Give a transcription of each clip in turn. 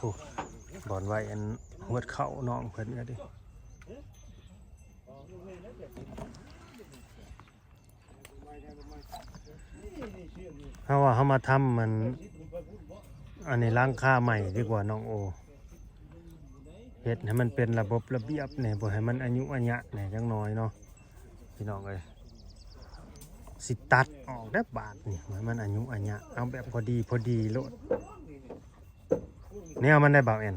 ໂອ້ ບ່ອນໄວ້ອັນຫວດເຂົ້ານ້ອງເພິ່ນກໍດີ. ເຮົາວ່າເຮົາມາທຳມັນ ອັນນີ້ ຫຼັງຄາໃໝ່ດີກວ່ານ້ອງໂອ ເຮັດໃຫ້ມັນເປັນລະບົບລະບຽບແດ່ ບໍ່ໃຫ້ມັນອາຍຸອາຍະແດ່ຈັກໜ້ອຍເນາະ ພີ່ນ້ອງເອີຍ. ຊິຕັດອອກເດີ້ບາດນີ້ ໃຫ້ມັນອາຍຸອາຍະ ເອົາແບບພໍດີພໍດີໂລດ. ແນວມັນໄດ້ບ່າວແອນ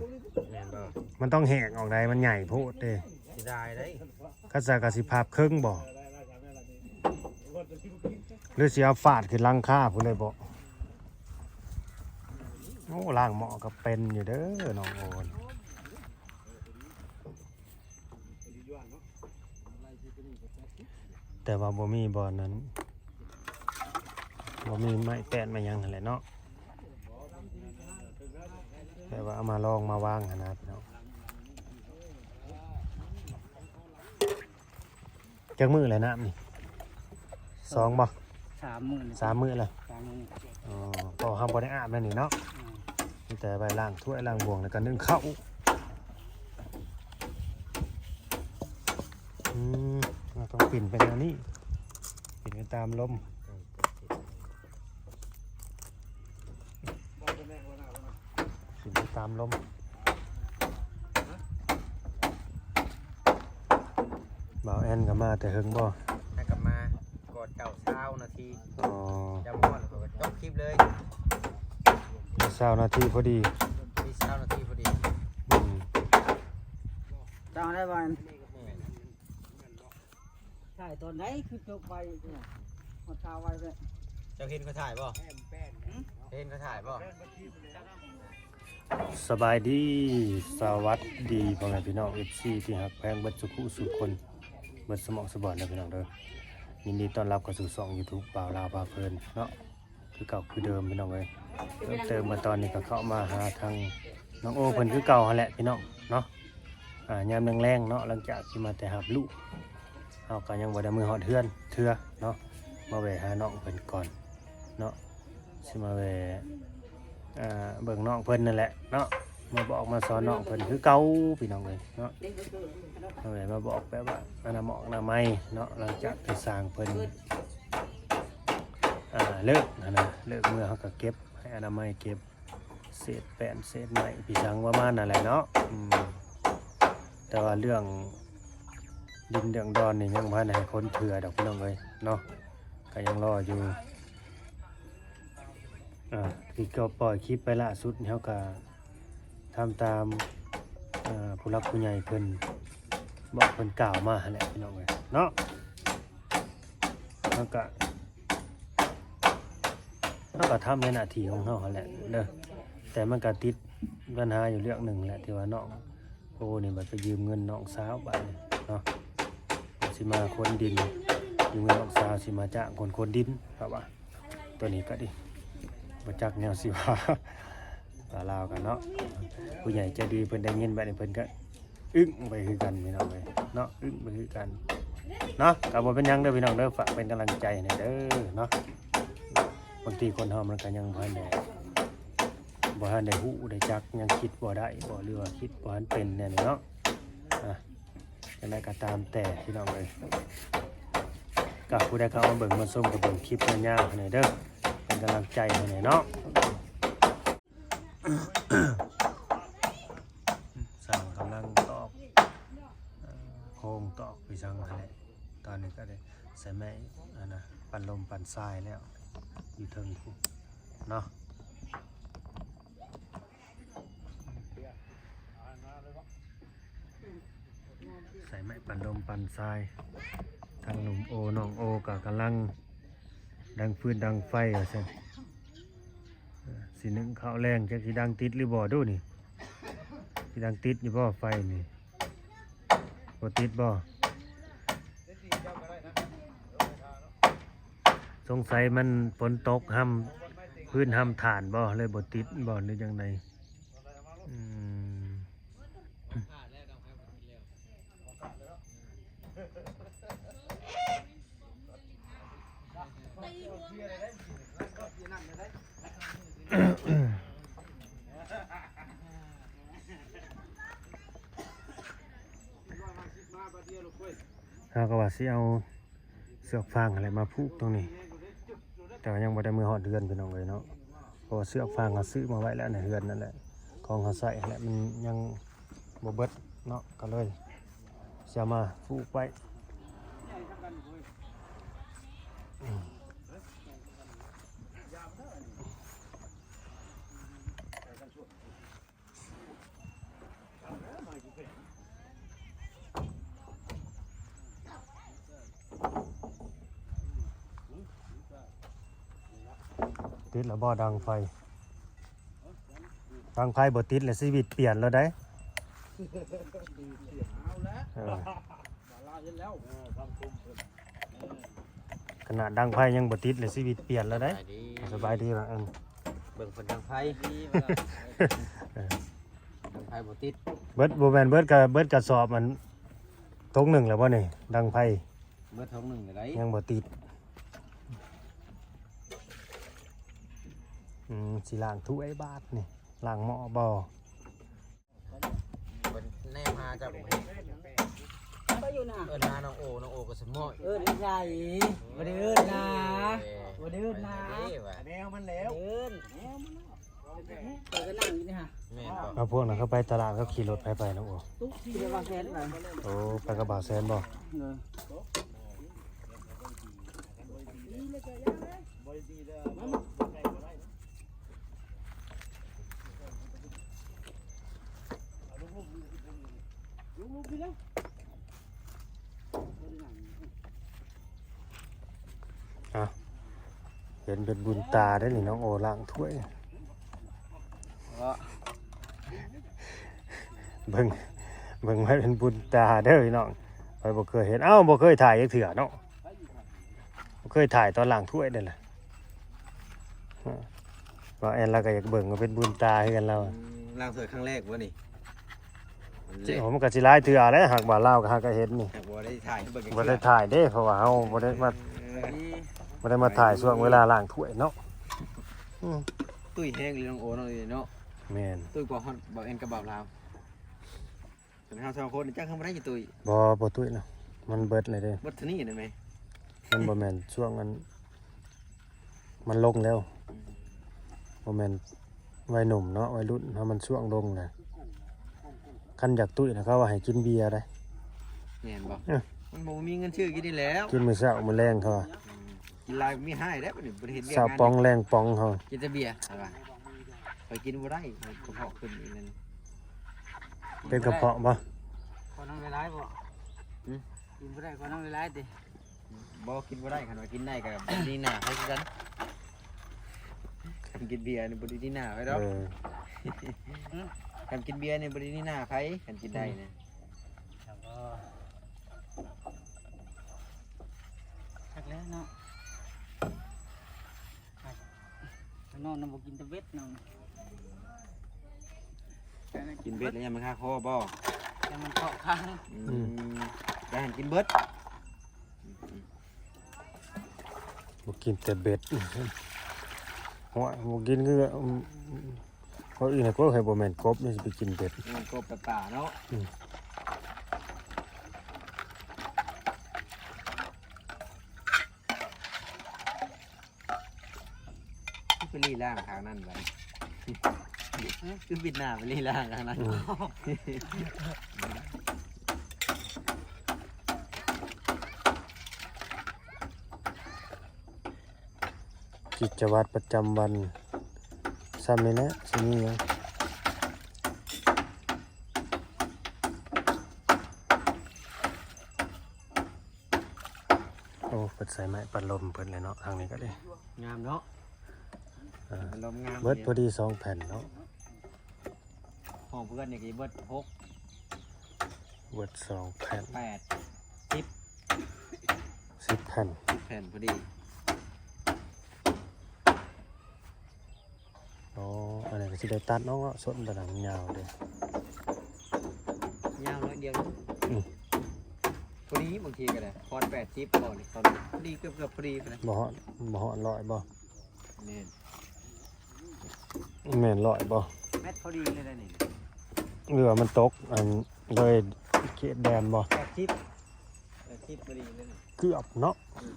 ແມ່ນບໍ່? ມັນຕ້ອງແຫກອອກໄດ໋ ມັນໃຫຍ່ໂພດເດ້ ເສຍດາຍໄດ໋. ຄັນຊັ້ນກໍຊິພັບເຄິ່ງບໍ່ ຫຼືຊິເອົາຟາດຂຶ້ນຫຼັງຄາພຸ້ນເລີຍບໍ່? ໂອ້ ລ້າງໝໍ້ກໍເປັນຢູ່ເດີນ້ອງໂອນ. ແຕ່ວ່າບໍ່ມີບ່ອນນັ້ນ ບໍ່ມີໄມ້ແປ້ນໄມ້ຫຍັງຫັ້ນແຫຼະເນາະ ແຕ່ວ່າເອົາມາລອງມາວາງຫັ້ນນະພີ່ນ້ອງ. ຈັກມື້ແລ້ວນ້ຳນີ້? ສອງບໍ່? ສາມມື້ແລ້ວ ສາມມື້ແລ້ວ ສາມມື້. ອໍ ເພາະເຮົາບໍ່ໄດ້ອາບແນວນີ້ເນາະ ອືມ ມີແຕ່ໄວ້ລ້າງຖ້ວຍລ້າງບ່ວງ ແລ້ວກໍໜຶ້ງເຂົ້າ. ອືມ ເຮົາຕ້ອງປິ່ນໄປແນວນີ້ ປິ່ນໄປຕາມລົມ ຂຶ້ນໄປຕາມລົມ. ບ່າວແອນກໍມາແຕ່ເຫິງບໍ່? ໃຫ້ກັບມາກ່ອນເຈົ້າຊາວນາທີ. ອໍ ຈຳຮອດແລ້ວກໍຈົບຄລິບເລີຍ. ຊາວນາທີພໍດີ ມີຊາວນາທີພໍດີ. ອືມ ເຈົ້າໄດ້ບໍ່? ຖ່າຍຕອນໃດຄືຈົບໄວ ຮອດເຊົ້າໄວແທ້. ເຈົ້າເຫັນເຂົາຖ່າຍບໍ່? ຫຶ? ເຈົ້າເຫັນເຂົາຖ່າຍບໍ່? ສະບາຍດີ ສະຫວັດດີ ພໍ່ແມ່ພີ່ນ້ອງ ເອັຟຊີ ທີ່ຮັກແພງເບິດສູ່ຜູ້ສູ່ຄົນ ເບິດສະໝອກສະບອນເດີພີ່ນ້ອງເດີ. ຍິນດີຕ້ອນຮັບເຂົ້າສູ່ຊ່ອງຢູທູບ ບ່າວລາວພາເພີນເນາະ. ຄືເກົ່າຄືເດີມພີ່ນ້ອງເອີຍ. ເພີ່ມເຕີມມາຕອນນີ້ກໍເຂົ້າມາຫາທາງນ້ອງໂອເພິ່ນຄືເກົ່າຫັ້ນແຫຼະພີ່ນ້ອງເນາະ. ອ່າ ຍາມແລງໆເນາະ ຫຼັງຈາກທີ່ມາແຕ່ຮັບລູກ ເຮົາກໍຍັງບໍ່ໄດ້ມືຮອດເຮືອນເທື່ອເນາະ. ມາແວ່ຫານ້ອງເພິ່ນກ່ອນເນາະ ຊິມາແວ່ ອ່າ ເບິ່ງນ້ອງເພິ່ນນັ້ນແຫຼະເນາະ ມາບອກມາສອນນ້ອງເພິ່ນຄືເກົ່າພີ່ນ້ອງເອີຍເນາະ. ມາແວ່ມາບອກແບບວ່າອະນາໝອກອະນາໄມເນາະ ຫຼັງຈາກທີ່ສ້າງເພິ່ນ ອ່າ ເລີກຫັ້ນນະ ເລີກເມືອເຮົາກໍເກັບ ໃຫ້ອະນາໄມເກັບເສດແປ້ນເສດໄມ້ ປີສັງປະມານນັ້ນແຫຼະເນາະ. ອືມ ແຕ່ວ່າເລື່ອງດິນເລື່ອງດອນນີ້ຍັງບໍ່ທັນໃຫ້ຄົນເທື່ອດອກພີ່ນ້ອງເອີຍເນາະ ກໍຍັງລໍຢູ່. ອ່າ ທີ່ກໍປ່ອຍຄລິບໄປລ່າສຸດນີ້ ເຮົາກໍທຳຕາມ ອ່າ ຜູ້ຫຼັກຜູ້ໃຫຍ່ເພິ່ນບອກເພິ່ນກ່າວມາຫັ້ນແຫຼະພີ່ນ້ອງເອີຍເນາະ. ເຮົາກໍ ເຮົາກໍທຳໃນໜ້າທີ່ຂອງເຮົາຫັ້ນແຫຼະເດີ ແຕ່ມັນກໍຕິດບັນຫາຢູ່ເລື່ອງໜຶ່ງແຫຼະ ທີ່ວ່ານ້ອງໂອນີ້ບັດໄປຢືມເງິນນ້ອງສາວບາດນີ້ເນາະ ຊິມາຂົນດິນ ຢືມເງິນນ້ອງສາວ ຊິມາຈ້າງຄົນຂົນດິນ ເພາະວ່າ ໂຕນີ້ກໍດີ ບໍ່ຈັກແນວຊິວ່າ ວ່າລາວກັນເນາະ ຜູ້ໃຫຍ່ໃຈດີເພິ່ນໄດ້ຍິນແບບນີ້ເພິ່ນກໍ ອຶ້ງໄປຄືກັນພີ່ນ້ອງເອີຍເນາະ ອຶ້ງໄປຄືກັນເນາະ. ກໍບໍ່ເປັນຫຍັງເດີພີ່ນ້ອງເດີ ຝາກເປັນກຳລັງໃຈໃຫ້ແດ່ເດີເນາະ. ບາງທີຄົນເຮົາມັນກໍຍັງບໍ່ທັນໄດ້ ບໍ່ທັນໄດ້ຮູ້ໄດ້ຈັກ ຍັງຄິດບໍ່ໄດ້ບໍ່ ຫຼືວ່າຄິດບໍ່ທັນເປັນແນວນີ້ເນາະ. ອ່າ ຈັ່ງໃດກໍຕາມແຕ່ພີ່ນ້ອງເອີຍ ກໍຜູ້ໃດເຂົ້າມາເບິ່ງມາຊົມກໍເບິ່ງຄລິບຍາວໆໃຫ້ແດ່ເດີ ເປັນກຳລັງໃຈໃຫ້ແດ່ເນາະ. ຊ່າງກຳລັງຕອກ ເອີ ໂຄງຕອກປີສັງຫັ້ນແຫຼະ. ຕອນນີ້ກໍໄດ້ໃສ່ໄມ້ອັນນະ ປັ່ນລົມປັ່ນຊາຍແລ້ວ ຢູ່ເທິງພຸ້ນເນາະ. ໃສ່ໄມ້ປັ່ນລົມປັ່ນຊາຍ ທາງໜຸ່ມໂອ ນ້ອງໂອ ກໍກຳລັງດັງຟືນດັງໄຟວ່າຊັ້ນ. ເອີ ຊິໜຶ້ງເຂົ້າແລງ ຈັກຊິດັງຕິດຫຼືບໍ່ດູນີ້ ຊິດັງຕິດຢູ່ບໍ່ໄຟນີ້ ບໍ່ຕິດບໍ່? ສົງໄສມັນຝົນຕົກ ຮຳ ພື້ນຮຳຖານບໍ່ ເລີຍບໍ່ຕິດບໍ່ ຫຼືຈັ່ງໃດ? ອືມ. ອືມ. ເຮົາກໍວ່າຊິເອົາເຊືອກຟາງຫັ້ນແຫຼະມາຜູກຕົງນີ້ ແຕ່ວ່າຍັງບໍ່ໄດ້ເມືອຮອດເຮືອນພີ່ນ້ອງເອີຍເນາະ ເພາະວ່າເຊືອກຟາງເຮົາຊື້ມາໄວ້ແລ້ວໃນເຮືອນນັ້ນແຫຼະ ຂອງເຮົາໃຊ້ຫັ້ນແຫຼະ ມັນຍັງບໍ່ເບິດເນາະ ກໍເລີຍຊິເອົາມາຜູກໄວ້. ຕິດແລ້ວບໍ່ດັງໄຟ? ດັງໄຟບໍ່ຕິດແລ້ວ ຊີວິດປ່ຽນແລ້ວໃດ໋. ເອີ ຂະໜາດດັງໄຟຍັງບໍ່ຕິດເລີຍ ຊີວິດປ່ຽນແລ້ວເດ້. ສະບາຍດີ ສະບາຍດີວ່າ ອັນ ເບິ່ງເພິ່ນດັງໄຟ ເອີ ດັງໄຟບໍ່ຕິດ. ເບິດ ບໍ່ແມ່ນເບິດກະ ເບິດກະສອບ ອັນ ຖົງໜຶ່ງແລ້ວບໍ່ນີ້ ດັງໄຟ? ເບິດຖົງໜຶ່ງແລ້ວໃດ໋ ຍັງບໍ່ຕິດ. ອືມ ຊິລ້າງຖ້ວຍບາດນີ້ ລ້າງໝໍ້ບໍ່? ເພິ່ນແນມຫາເຈົ້າບໍ່ເຫັນ ໄປຢູ່ນະ ເອີ້ນຫານ້ອງໂອ ນ້ອງໂອກໍສະໝ້ອຍ ເອີ້ນໃສ ບໍ່ໄດ້ເອີ້ນນະ ເອີ ບໍ່ໄດ້ເອີ້ນນະ ໄປເດ້ວ່າ ແນວມັນແລ້ວ ເອີ້ນ ຂ້ອຍກໍນັ່ງຢູ່ນີ້ຫາ ແມ່ນບໍ່? ເອົາ ພວກນັ້ນເຂົາໄປຕະຫຼາດ ເຂົາຂີ່ລົດໃຜໄປ ນ້ອງໂອ? ຂີ່ລົດບ່າວແສນໄປ. ໂອ້ ໄປກັບບ່າວແສນບໍ່? ໂດຍ. ອ່ະ ເຫັນເປັນບຸນຕາເດ້ນີ້ ນ້ອງໂອລ້າງຖ້ວຍ. ເບິ່ງ ເບິ່ງໄວ້ເປັນບຸນຕາເດີພີ່ນ້ອງ. ຂ້ອຍບໍ່ເຄີຍເຫັນ ເອົ້າ ບໍ່ເຄີຍຖ່າຍຈັກເທື່ອເນາະ ບໍ່ເຄີຍຖ່າຍຕອນລ້າງຖ້ວຍເດ້ລະ. ບ່າວແອນລາວກໍຢາກເບິ່ງວ່າເປັນບຸນຕາຄືກັນລາວ. ອືມ ລ້າງຖ້ວຍຄັ້ງແລກບໍ່ນີ້? ເຈົ້າ ມັນກໍຊິຫຼາຍເທື່ອແຫຼະ ຫາກວ່າລາວກໍຫາກະເຫັນນີ້ ຫາກບໍ່ໄດ້ຖ່າຍເບິ່ງ ບໍ່ໄດ້ຖ່າຍເດ້ ເພາະວ່າເຮົາບໍ່ໄດ້ມາ ເອີ ບໍ່ໄດ້ມາຖ່າຍຊ່ວງເວລາລ້າງຖ້ວຍເນາະ. ອືມ ຕຸ້ຍແຮງເລີຍນ້ອງໂອເນາະ ເນາະ. ແມ່ນ ຕຸ້ຍກວ່າຮອດບ່າວແອນກັບບ່າວລາວ. ເຮົາສອງຄົນຈັກເຮົາບໍ່ໄດ້ຢູ່ຕຸ້ຍ. ບໍ່ ບໍ່ຕຸ້ຍນະ ມັນເບິດແລ້ວເດ້. ເບິດເທົ່ານີ້ໄດ້ໄໝ? ມັນບໍ່ແມ່ນຊ່ວງອັນ ມັນລົງແລ້ວ. ອືມ ບໍ່ແມ່ນໄວໜຸ່ມເນາະ ໄວລຸ້ນເຮົາ ມັນຊ່ວງລົງແລ້ວ. ຄັນຢາກຕຸ້ຍນະ ເຂົາວ່າໃຫ້ກິນເບຍໄດ໋. ແມ່ນບໍ່? ເອີ ມັນບໍ່ມີເງິນຊື້ກິນນີ້ແລ້ວ ກິນມື້ເຊົ້າມື້ແລງເຂົາວ່າ. ອືມ ກິນຫຼາຍມີຮ້າຍແລ້ວ ບັດນີ້ບໍ່ໄດ້ເຮັດວຽກ ເຊົ້າປ່ອງແລງປ່ອງເຂົາ ກິນແຕ່ເບຍ ເຂົາວ່າ. ຂ້ອຍກິນບໍ່ໄດ້ ຂ້ອຍກະເພາະຂຶ້ນອີກນັ້ນ. ເປັນກະເພາະບໍ່? ຂໍນຳຫຼາຍໆບໍ່? ຫື? ກິນບໍ່ໄດ້ ຂໍນຳຫຼາຍໆຕິ? ບໍ່ ກິນບໍ່ໄດ້ ຄັນວ່າກິນໄດ້ກະບໍ່ດີໜ້າໃຜຄືກັນ. ຄັນກິນເບຍນີ້ບໍ່ດີໜ້າໃຜດອກ. ເອີ ຫື? ຄັນກິນເບຍນີ້ບໍ່ດີໜ້າໃຜ ຄັນກິນໄດ້ນະ. ແລ້ວກໍ ຄັກແລ້ວເນາະ. ນ້ອງນະບໍ່ກິນແຕ່ເບັດນ້ອງ. ກິນເບັດແລ້ວຍັງມັນຄາຄໍບໍ່? ຍັງມັນເຄາະຄາງ. ອືມ ອືມ ຢາກໃຫ້ກິນເບັດ. ບໍ່ກິນແຕ່ເບັດ. ໂອ້ຍ ບໍ່ກິນຄື ອືມ ເຂົາອື່ນກໍໃຫ້ບໍ່ແມ່ນກົບນີ້ ຊິໄປກິນເບັດ. ແມ່ນກົບປາເນາະ. ອືມ ຄືໄປລີລ້າງທາງນັ້ນບັດນີ້ ຄືບິດໜ້າໄປລີລ້າງທາງນັ້ນ. ອືມ ກິດຈະວັດປະຈຳວັນ ສ່ຳນີ້ແຫຼະ ຊິມີຫຍັງ. ໂອ້ ເພິ່ນໃສ່ໄມ້ປັດລົມເພິ່ນແຫຼະເນາະ ທາງນີ້ກໍໄດ້ ງາມເນາະ. ເອີ ປັດລົມງາມ ເບິດພໍດີສອງແຜ່ນເນາະ. ຫ້ອງເພື່ອນນີ້ກໍເບິດຫົກ ເບິດສອງແຜ່ນ ແປດ ສິບ ສິບແຜ່ນ ສິບແຜ່ນພໍດີ. ອໍ ອັນນີ້ກໍຊິໄດ້ຕັດເນາະ ສົ້ນຕະໜັງຍາວເດ້. ຍາວໜ້ອຍດຽວ. ອືມ ພໍດີ ບາງທີກໍໄດ້ຮອດແປດສິບບໍ່ນີ້ ພໍດີ ເກືອບໆ ພໍດີພຸ້ນນະ. ບໍ່ຮອດ ບໍ່ຮອດຮ້ອຍບໍ່? ແມ່ນ ແມ່ນຮ້ອຍບໍ່? ແມັດພໍດີເລີຍໄດ໋ນີ້ ຫຼືວ່າມັນຕົກອັນເລີຍເຂດແດນບໍ່? ແປດສິບ ເອີ ຕິດບໍ່ດີເລີຍ ເກືອບເນາະ ອືມ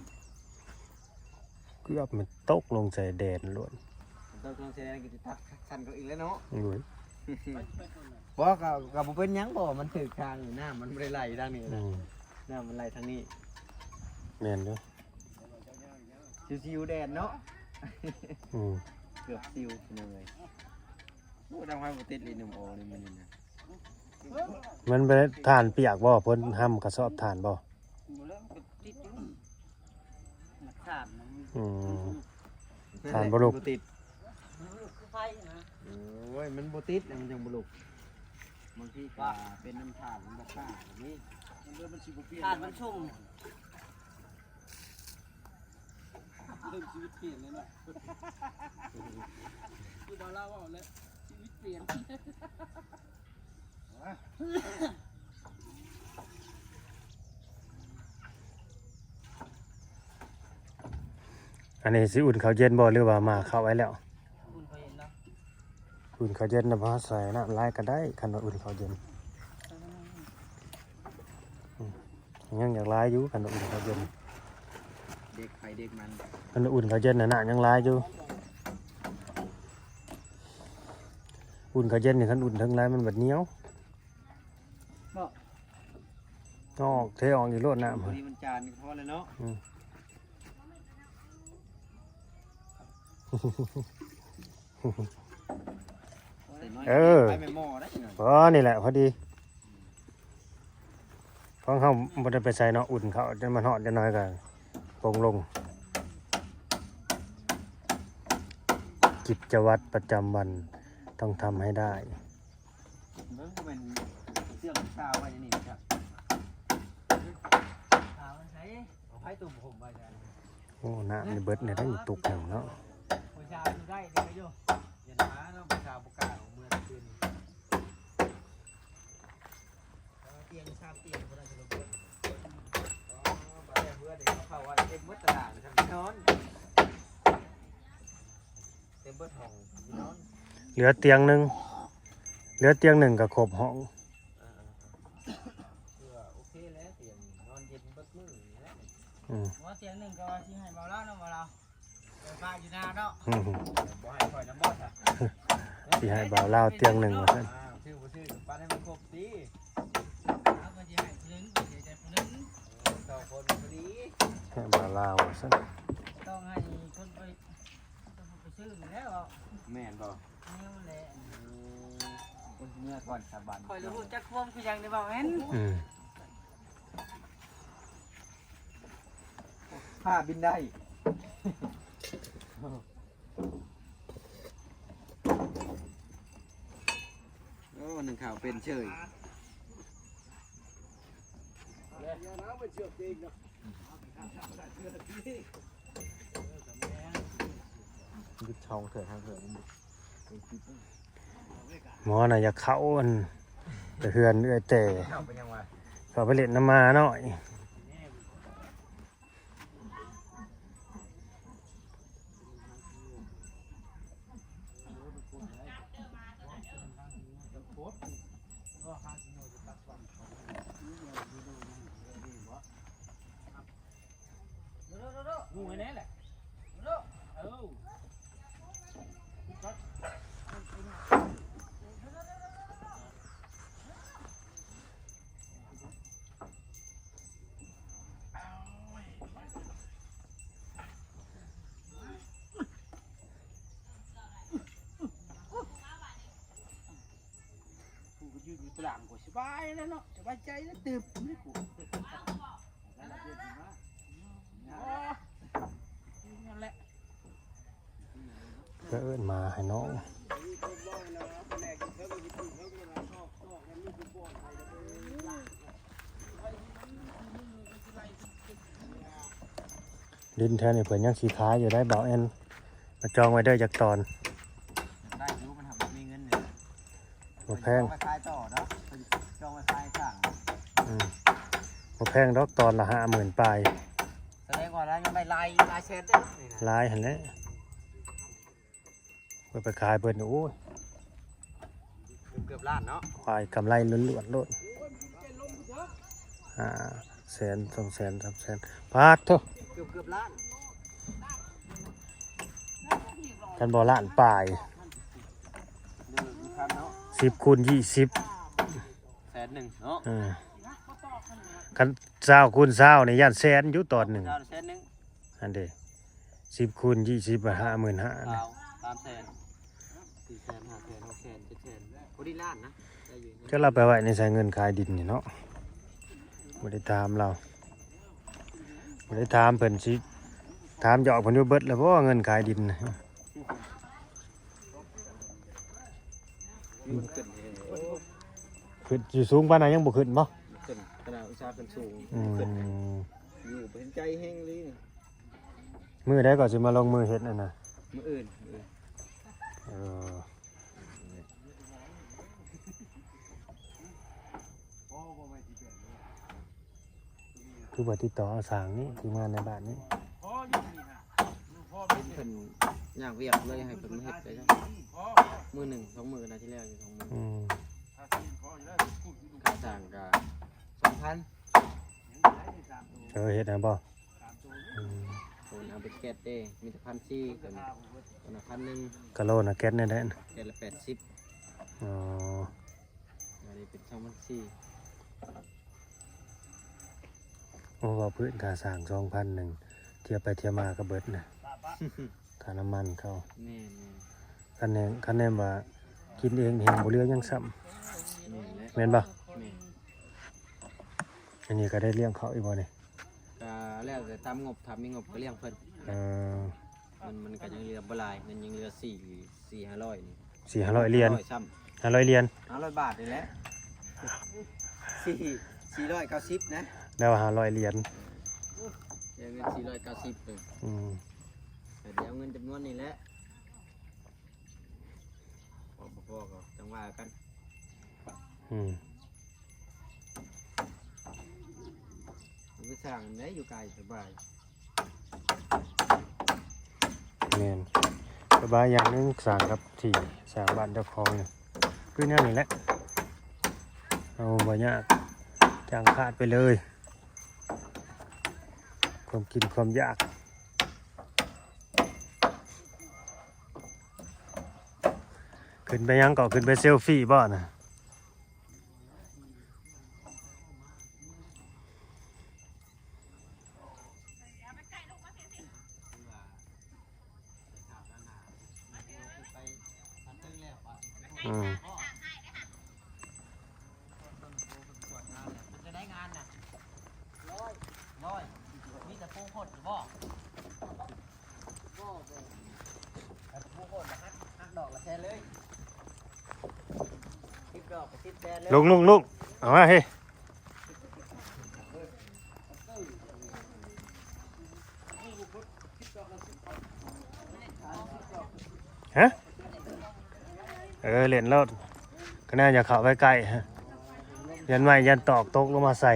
ເກືອບມັນຕົກລົງໃສ່ແດນໂລດ ມັນຕົກລົງໃສ່ແດນກໍຊິຕັດ ຄັນເຂົາອີກແລ້ວເນາະ ໂອ້ຍ ບໍ່ ກໍ ກໍບໍ່ເປັນຫຍັງ ເພາະວ່າມັນຖືກທາງນີ້ ນ້ຳມັນບໍ່ໄດ້ໄຫຼທາງນີ້ ອືມ ນ້ຳມັນໄຫຼທາງນີ້ ແມ່ນຢູ່ ຊິວໆແດນເນາະ ອືມ ເກືອບຊິວພີ່ນ້ອງເອີຍ ໂອ້ ດັງໄຟບໍ່ຕິດອີ່ໜຸ່ມໂອນີ້ມື້ນີ້ນະ ມັນເປັນຖ່ານປຽກບໍ່? ເພິ່ນຫ້ຳກະສອບຖ່ານບໍ່? ບໍ່ແລ້ວມັນກໍຕິດຢູ່ ມັນຖ່ານມັນ ອືມ ຖ່ານບໍ່ລຸກ ບໍ່ຕິດ ມັນບໍ່ລຸກຄືໄຟນະ ໂອ້ຍ ມັນບໍ່ຕິດແລ້ວມັນຈັ່ງບໍ່ລຸກ ບາງທີກໍເປັນນຳຖ່ານນຳປາກາກໍມີ ມັນ ມັນຊິບໍ່ປ່ຽນ ຖ່ານມັນຊຸ່ມ. ເລີ່ມຊີວິດປ່ຽນແລ້ວເນາະ ຄືບ່າວລາວເວົ້າແຫຼະ ຊີວິດປ່ຽນ ອັນນີ້ຊິອຸ່ນເຂົ້າເຢັນບໍ່ ຫຼືວ່າໝ່າເຂົ້າໄວ້ແລ້ວ? ອຸ່ນເຂົ້າເຢັນເນາະ ອຸ່ນເຂົ້າເຢັນນະ ບໍ່ໃສ່ນ້ຳຫຼາຍກໍໄດ້ ຄັນວ່າອຸ່ນເຂົ້າເຢັນ ອືມ ຍັງຢາກຫຼາຍຢູ່ ຄັນວ່າອຸ່ນເຂົ້າເຢັນ ເດັກໃຜເດັກມັນ ຄັນວ່າອຸ່ນເຂົ້າເຢັນນະ ນ້ຳຍັງຫຼາຍຢູ່ ອຸ່ນເຂົ້າເຢັນນີ້ ຄັນອຸ່ນເຖິງຫຼາຍມັນບັດໜຽວ ເນາະ ອອກ ເທອອກອີກໂລດນ້ຳ ພໍດີມັນຈານກໍພໍແລ້ວເນາະ ອືມ ເອີ ໃສ່ໜ້ອຍໄປແມ່ນໝໍ້ໄດ້ໜ້ອຍ ອໍ ນີ້ແຫຼະພໍດີ ຂອງເຮົາບໍ່ໄດ້ໄປໃສ່ເນາະ ອຸ່ນເຂົ້າ ຈົນມັນຮ້ອນຈັກໜ້ອຍກໍປົງລົງ ກິດຈະວັດປະຈຳວັນຕ້ອງທຳໃຫ້ໄດ້ ເບິ່ງ ບໍ່ແມ່ນເຊື່ອງຊາໄວ້ໃນນີ້ຈັກ ຊາໄວ້ໃສ? ເອົາໄຟຕຸ່ມຜົມໄວ້ໃສ? ໂອ້ ນ້ຳນີ້ເບິດແລ້ວເດ້ ຕຸກໜຶ່ງເນາະ ຜູ້ຊາວຢູ່ໄດ້ເດ້ຢູ່ ຢ່າໜາເນາະ ຜູ້ຊາວບໍ່ກ້າອອກເມືອແຕ່ຄືນນີ້ ເອີ ຕຽງສາມຕຽງບໍ່ໄດ້ ສະຫຼຸບເບິດ ອໍ ບາດແລ້ວເຮືອນນີ້ເຂົາເຂົ້າໄວ້ເຕັມໝົດຕະຫຼາດ ນອນ ເຕັມເບິດຫ້ອງນອນ ເຫຼືອຕຽງໜຶ່ງ ເຫຼືອຕຽງໜຶ່ງກໍຄົບຫ້ອງ ເອີ ເອີ ເອີ ຖືວ່າໂອເຄແລ້ວ ຕຽງນີ້ນອນເຢັນເບິດມື້ນີ້ແຫຼະ ອືມ ວ່າຕຽງໜຶ່ງກໍວ່າຊິໃຫ້ເບົາລາວນຳ ເບົາລາວ ໄປຝາກຢູ່ນາເນາະ ອືມ ບໍ່ໃຫ້ຂ້ອຍນຳບໍ່ຊະ ຊິໃຫ້ເບົາລາວຕຽງໜຶ່ງວ່າຊັ້ນ ອ້າວ ຊື້ບໍ່ຊື້ກໍປັນໃຫ້ມັນຄົບຕິ ເຮົາກໍຊິໃຫ້ຜູ້ໜຶ່ງ ກໍຊິໃຫ້ຜູ້ໜຶ່ງ ເອີ ສອງຄົນພໍດີ ໃຫ້ເບົາລາວວ່າຊັ້ນ ຕ້ອງໃຫ້ຄົນໄປ ໄປຊື້ນີ້ແຫຼະ ແມ່ນບໍ່? ແມ່ນແຫຼະ ເອີ ໂອ້ຍ ເມືອກ່ອນສາບານ ຂ້ອຍລະຮູ້ຈັກຄວາມຄືຫຍັງໄດ້ເວົ້າແມ່ນ ອືມ ຜ້າບິນໄດ້ ໂອ້ ໜຶ່ງເຂົ້າເປັນເສີຍ ເອົາເທື່ອທາງເທື່ອ ໝໍນະຢາກເຂົ້າອັນ ໄປເຮືອນເອື້ອຍແຕ່ ເຂົ້າໄປຫຍັງວະ ເຂົ້າໄປຫຼິ້ນນຳໝານ້ອຍ ງູໃຫ້ແນ່ແຫຼະ ກູກໍຢືນຢູ່ຕາງກໍສະບາຍແລ້ວເນາະ ສະບາຍໃຈແລ້ວ ຕື່ມນີ້ກູ ນັ້ນແຫຼະ ກໍເອີ້ນມາໃຫ້ນ້ອງ ດິນແຖວນີ້ເພິ່ນຍັງຊິຂາຍຢູ່ໄດ໋ ບ່າວແອນ ມາຈອງໄວ້ເດີຈັກຕອນ ໄດ້ຢູ່ ມັນຫາບໍ່ມີເງິນນີ້ ບໍ່ແພງ ຈອງໄວ້ຂາຍຕໍ່ເນາະ ເພິ່ນຈອງໄວ້ຂາຍສ້າງ ອືມ ບໍ່ແພງດອກ ຕອນລະຫ້າໝື່ນປາຍ ສະແດງວ່າລາວຍັງໄດ້ຫຼາຍ ຫຼາຍແສນເດ້ນີ້ນະ ຫຼາຍຫັ້ນແຫຼະ ເພິ່ນໄປຂາຍເພິ່ນ ໂອ້ຍ ເກືອບລ້ານເນາະ ຂາຍກຳໄລລ້ວນໆໂລດ ອ່າ ແສນ ສອງແສນ ສາມແສນ ປາດໂທ້ ເກືອບ ເກືອບລ້ານ ຄັນບໍ່ລ້ານປາຍ ເດືອນລະສີ່ພັນເນາະ ສິບຄູນຊາວ ແສນໜຶ່ງເນາະ ເອີ ຄັນຊາວຄູນຊາວນີ້ຢ້ານແສນຢູ່ຕອນໜຶ່ງ ຊາວແສນໜຶ່ງ ອັນເດ ສິບຄູນຊາວ ຫ້າໝື່ນຫ້າ ຊາວ ສາມແສນ ສີ່ແສນ ຫ້າແສນ ຫົກແສນ ເຈັດແສນ ພໍດີລ້ານນະ ໄດ້ຢູ່ ຈັກລາວໄປໄວ້ໃນໃສເງິນຂາຍດິນນີ້ເນາະ ບໍ່ໄດ້ຖາມລາວ ບໍ່ໄດ້ຖາມເພິ່ນ ຊິຖາມຢອກເພິ່ນຢູ່ເບິດແລ້ວບໍ່ ເງິນຂາຍດິນນະ ມັນຂຶ້ນແຮງ ໂອ້ ຂຶ້ນ ຢູ່ສູງປານນັ້ນຍັງບໍ່ຂຶ້ນບໍ່? ຂຶ້ນ ຂະໜາດອຸດສາຫະຂຶ້ນສູງ ອືມ ຂຶ້ນ ຢູ່ບໍ່ເຫັນໃຈແຮງເລີຍນີ້ ມື້ໃດກໍຊິມາລົງມືເຮັດນັ້ນນະ? ມື້ອື່ນ ມື້ອື່ນ ເອີ ຄືວ່າຕິດຕໍ່ເອົາຊ່າງນີ້ ທີມງານໃນບ້ານນີ້ ເຫັນເພິ່ນຍາກວຽກເລີຍ ໃຫ້ເພິ່ນມາເຮັດໄປຊະ ມື້ໜຶ່ງສອງມື້ນະ ທີ່ແລ້ວຢູ່ສອງມື້ ອືມ ຄ່າຊ່າງກະສອງພັນ ເອີ ເຮັດໃຫ້ບໍ່? ອືມ ໂອນເອົາເປັນແກັດເດ້ ມີແຕ່ພັນສີ່ ໂຕນີ້ ໂຕນັ້ນພັນໜຶ່ງ ກະໂລນະ ແກັດແນວໃດ ແກັດລະແປດສິບ ອໍ ອັນນີ້ເປັນສອງພັນສີ່ ໂອ້ ເວົ້າພື້ນຄ່າຊ່າງສອງພັນໜຶ່ງ ທຽບໄປທຽບມາກໍເບິດນະ ຄ່ານ້ຳມັນເຂົາ ແມ່ນໆ ຄັນແມ່ນ ຄັນແມ່ນວ່າກິນເອງແຮ່ງບໍ່ເຫຼືອຫຍັງຊ້ຳ ແມ່ນແຫຼະ ແມ່ນບໍ່? ແມ່ນ ອັນນີ້ກໍໄດ້ລ້ຽງເຂົາອີກບໍ່ນີ້? ກໍແລ້ວແຕ່ຕາມງົບ ຖ້າມີງົບກໍລ້ຽງເພິ່ນ ເອີ ມັນ ມັນກໍຍັງເຫຼືອບໍ່ຫຼາຍ ເງິນຍັງເຫຼືອສີ່ ສີ່ຫ້າຮ້ອຍນີ້ ສີ່ຫ້າຮ້ອຍຫຼຽນ ຫ້າຮ້ອຍຊ້ຳ ຫ້າຮ້ອຍຫຼຽນ ຫ້າຮ້ອຍບາດນີ້ແຫຼະ ສີ່ ສີ່ຮ້ອຍເກົ້າສິບນະ ໄດ້ວ່າຫ້າຮ້ອຍຫຼຽນ ເຫຼືອເງິນສີ່ຮ້ອຍເກົ້າສິບເອີ ອືມ ກໍໄດ້ເອົາເງິນຈຳນວນນີ້ແຫຼະ ພໍບໍ່ພໍກໍຈັ່ງວ່າກັນ ອືມ ມັນກໍສ້າງໄດ້ຢູ່ໄກສະບາຍ ແມ່ນ ສະບາຍຢ່າງໜຶ່ງ ສ້າງກັບທີ່ ສ້າງບ້ານເຈົ້າຂອງນີ້ ຄືແນວນີ້ແຫຼະ ເຮົາບໍ່ຍາກ ຈ້າງຂາດໄປເລີຍ ຄວາມກິນຄວາມຢາກ ຂຶ້ນໄປຫຍັງເກາະ ຂຶ້ນໄປເຊລຟີບໍ່ນະ? ອືມ ເປັນຈັ່ງໃດງານນະ? ຮ້ອຍ ຮ້ອຍ ມີແຕ່ປູໂພດຢູ່ບໍ່? ບໍ່ ບໍ່ ປູໂພດລະຫັກ ຫັກດອກລະແຊເລີຍ ສິບດອກກໍສິບແສນເລີຍ ລຸງ ລຸງ ລຸງ ເອົາມາເຮີ້ຍ. ຮະ? ເອີ ເຫຼັ້ນໂລດ ຄະແນນຢ່າເຂົ້າໄປໃກ້ ຢ້ານໄມ້ຢ້ານຕອກຕົກລົງມາໃສ່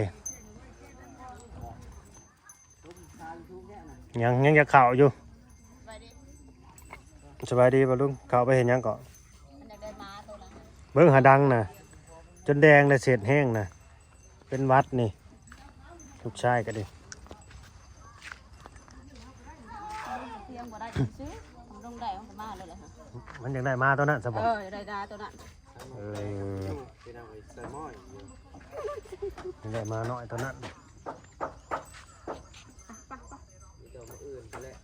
ຍັງ ຍັງຢາກເຂົ້າຢູ່. ສະບາຍດີ ສະບາຍດີ ປ້າລຸງ ເຂົ້າໄປເຮັດຫຍັງເກາະ? ມັນຢາກໄດ້ໝາໂຕນັ້ນ ເບິ່ງຫາດັງນະ ຈົນແດງໄດ້ ເສດແຮງນະ ເປັນຫວັດນີ້ ລູກຊາຍກໍດີ ທຽງບໍ່ໄດ້ຊື່ໆ ມັນລົງໄດ້ມັນກໍມາເລີຍແຫຼະ ມັນຢາກໄດ້ໝາໂຕນັ້ນຊະບໍ່? ເອີ ຢາກໄດ້ໝາໂຕນັ້ນ ເອີ ຢາກໄດ້ໝານ້ອຍໂຕນັ້ນ ມີແຕ່ມື້ອື່ນພຸ້ນແຫຼະ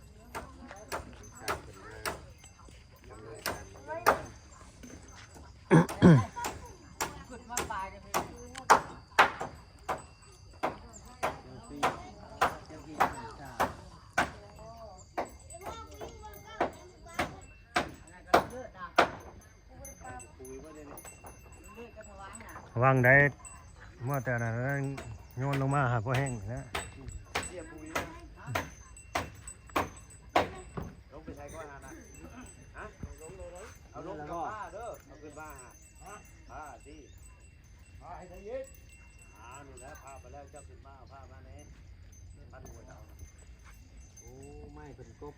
ລະວັງໄດ້ ເມື່ອແຕ່ນັ້ນໂຍນລົງມາຫາບໍ່ແຫ້ງແລ້ວ ລົງໄປໃສກ່ອນຫັ້ນນະ? ຮະ? ເອົາລົງກັບຜ້າເດີ ເອົາຂຶ້ນມາຫາ ຜ້າຕິ ຜ້າໃຫ້ໄດ້ຍິນ ອ່າ ນີ້ແຫຼະ ຜ້າໄປແລ້ວ ເຈົ້າຂຶ້ນມາເອົາຜ້າມາແດ່ ພັນຫົວເຈົ້າ. ໂອ້ ໄມ້ເພິ່ນກົບ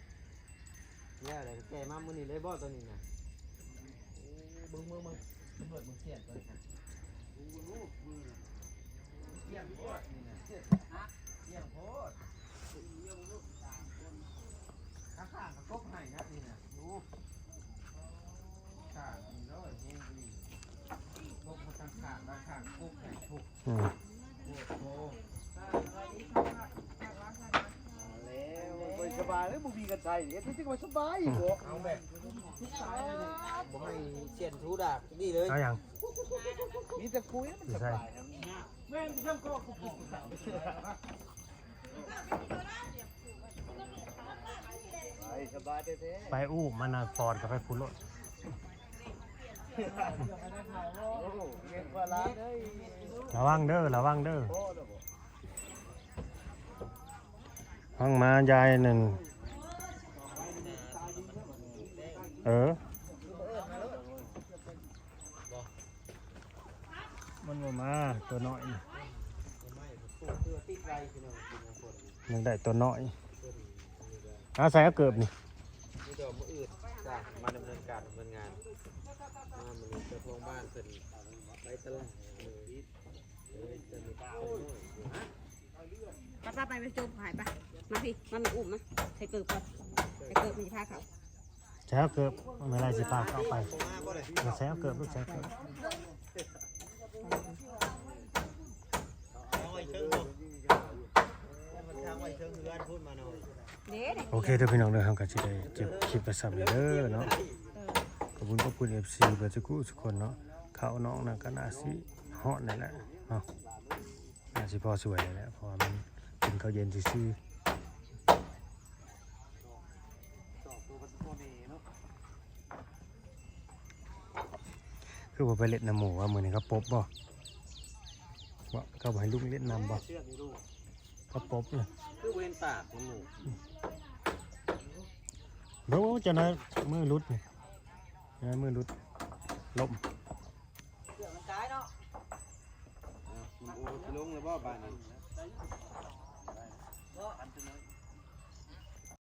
ແລ້ວ ແລ້ວແກ່ມາມື້ນີ້ເລີຍບໍ່ ຕອນນີ້ນະ? ໂອ້ ເບິ່ງ ເບິ່ງ ເບິ່ງ ສຳຫຼວດເບິ່ງຂຽນກ່ອນ ໂອ້ ເບິ່ງໂລດ ມືນະ ຂ ລ້ຽງໂພດ ຂ້າງໆກໍກົບໃຫ້ນະນີ້ນະ ໂອ້ ຂ້າງນີ້ເນາະ ແຮງອີ່ຫຼີ ກົບມາທາງຂ້າງ ມາຂ້າງກົບໃຫ້ ໂອ້ ອືມ ໂອ້ໂຫ ແລ້ວ ບໍ່ສະບາຍເລີຍ ບໍ່ມີກັນໃຊ້ ເຮັດຈັ່ງວ່າສະບາຍອີກບໍ່ ເອົາແບບ ບໍ່ໃຫ້ເສຍນທູດາກນີ້ເລີຍ ເອົາຫຍັງ? ມີແຕ່ຄຸຍ ມັນສະບາຍ ແມ່ນເລື່ອງກໍ ໄປ ສະບາຍແທ້ໆ ໄປອູ້ມມັນນະ ປອດກໍໄປພຸ້ນໂລດ ໂອ້ ເງິນກວ່າລ້ານເອີຍ ລະວັງເດີ ລະວັງເດີ ພໍແລ້ວບໍ່? ຫາງມາຍາຍນັ້ນ ເອີ ມັນບໍ່ມາ ຕົວນ້ອຍ ມັນໄດ້ຕົວນ້ອຍ ເອົາໃສ່ເອົາເກີບນີ້ ມີແຕ່ວ່າມື້ອື່ນ ຈ້າ ມາດຳເນີນການ ດຳເນີນງານ ມາມື້ນີ້ເຈົ້າຂອງບ້ານເພິ່ນໄປຕະຫຼາດ ໄປ ໄປ ໄປ ໄປຈົມຫາຍໄປ ມາພີ້ ມາແມ່ອຸ້ມມາ ໃສ່ເກີບກ່ອນ ໃສ່ເກີບມັນຊິພາເຂົ້າ ໃສ່ເອົາເກີບ ເວລາຊິພາເຂົ້າໄປ ໃສ່ເອົາເກີບ ລູກ ໃສ່ເກີບ ເອົາໄວ້ເທິງພຸ້ນ ທາງໄວ້ເທິງເຮືອນພຸ້ນມາໜ່ອຍ ເດ້ ໂອເຄເດີພີ່ນ້ອງເດີ ເຮົາກໍຊິໄດ້ຈົບຄລິບໄປສ່ຳນີ້ເດີເນາະ ເອີ ຂອບຄຸນຂອບຄຸນເອັຟຊີເບິດສູ່ຜູ້ສູ່ຄົນເນາະ ເຂົ້ານ້ອງນັ້ນກໍໜ້າຊິຮອດແລ້ວແຫຼະເນາະ ໜ້າຊິພໍສວຍແລ້ວແຫຼະ ເພາະວ່າມັນກິນເຂົ້າເຢັນຊື່ໆ ຄືບໍ່ໄປຫຼິ້ນນຳໝູ່ວະ ມື້ນີ້ເຂົາປົບບໍ່ ບໍ່ ເຂົາບໍ່ໃຫ້ລຸງຫຼິ້ນນຳບໍ່ ເຂາປົບນະ ຄືບໍ່ເຫັນປາກນຳໝູ່ ໂດ ຈັ່ງໃດ ມືຫຼຸດນີ້ ຈັ່ງໃດ ມືຫຼຸດ ລົ້ມ ເສື້ອມັນກາຍເນາະ ເອົາ ມັນບໍ່ຊິລົງແລ້ວບໍ່ບາດນີ້?